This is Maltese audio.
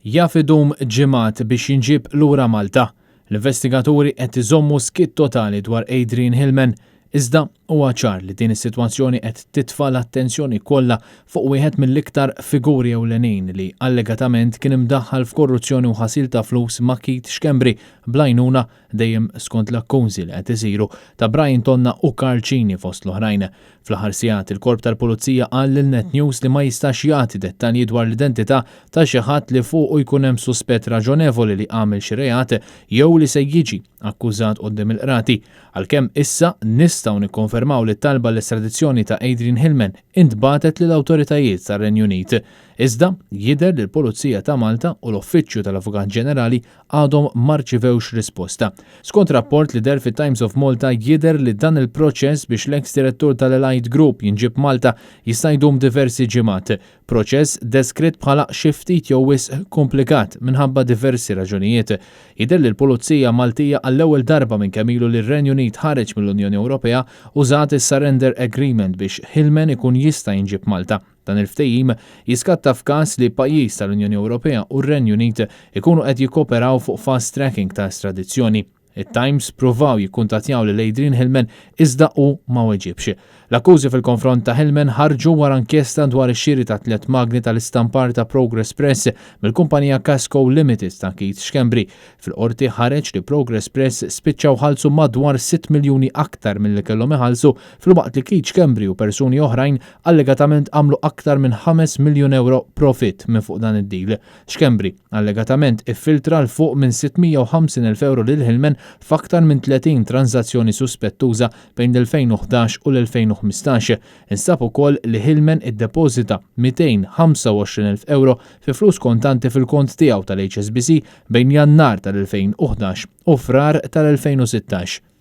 Jaf idum ġimgħat biex jinġieb lura Malta. L-investigaturi qed iżommu skiet totali dwar Adrian Hillman, iżda huwa ċar li din is-sitwazzjoni qed titfa' l-attenzjoni kollha fuq wieħed mill-iktar figuri ewlenin li allegatament kien imdaħħal f'korruzzjoni u ħasil ta' flus ma' Keith Schembri bl-għajnuna, dejjem skont l-akkużi li qed isiru, ta' Brian Tonna u Karl Cini fost l-oħrajn. Fl-aħħar sigħat, il-Korp tal-Pulizija qal lil Net News li ma jistax jagħti dettalji dwar l-identità ta' xi ħadd li fuqu jkun hemm suspett raġonevoli li għamel xi reat jew li se jiġi akkużat quddiem il-qrati. Għalkemm issa nistgħu nikkonfermaw li t-talba għall-estradizzjoni ta' Adrian Hillman intbagħtet lill-awtoritajiet tar-Renju Unit. Iżda, jidher li l-Pulizija ta' Malta u l-Uffiċċju tal-Avukat Ġenerali għadhom ma rċivewx risposta. Skont rapport li deher fit-Times of Malta jidher li dan il-proċess biex l-eks direttur tal-Elite Group jinġieb Malta jista' jdum diversi ġimgħat. Proċess deskritt bħala xi ftit jew wisq kumplikat minħabba diversi raġunijiet. Jidher li l-Pulizija Maltija għall-ewwel darba minn kemm ilu li r-Renju Unit ħareġ mill-Unjoni Ewropea użat is-Surrender Agreement biex Hillman ikun jista' jinġieb Malta. Dan il-ftehim jiskatta f'każ li pajjiż tal-Unjoni Ewropea u r-Renju Unit ikunu qed jikkooperaw fuq fast tracking ta' estradizzjoni. It-Times pruvaw jikkuntattjaw lil Adrian Hillman iżda hu ma weġibx. L-akkużi fil-konfront ta' Hillman ħarġu wara inkjesta dwar ix-xiri ta' tliet magni tal-istampar ta' Progress Press mill-kumpanija Kasco Limited ta' Keith Schembri. Fil-Qorti ħareġ li Progress Press spiċċaw ħallsu madwar 6 miljuni aktar milli kellhom iħallsu filwaqt li Keith Schembri u persuni oħrajn allegatament għamlu aktar minn 5 miljun ewro profitt minn fuq dan id-deal. Schembri allegatament iffiltra 'l fuq minn 650 elf ewro lil Hillman f'aktar minn 30 tranżazzjoni suspettuża bejn l-2011 u l-2015. Instab ukoll li Hillman iddepożita 225 elf ewro fi flus kontanti fil-kont tiegħu tal-HSBC bejn Jannar tal-2011 u Frar tal-2016.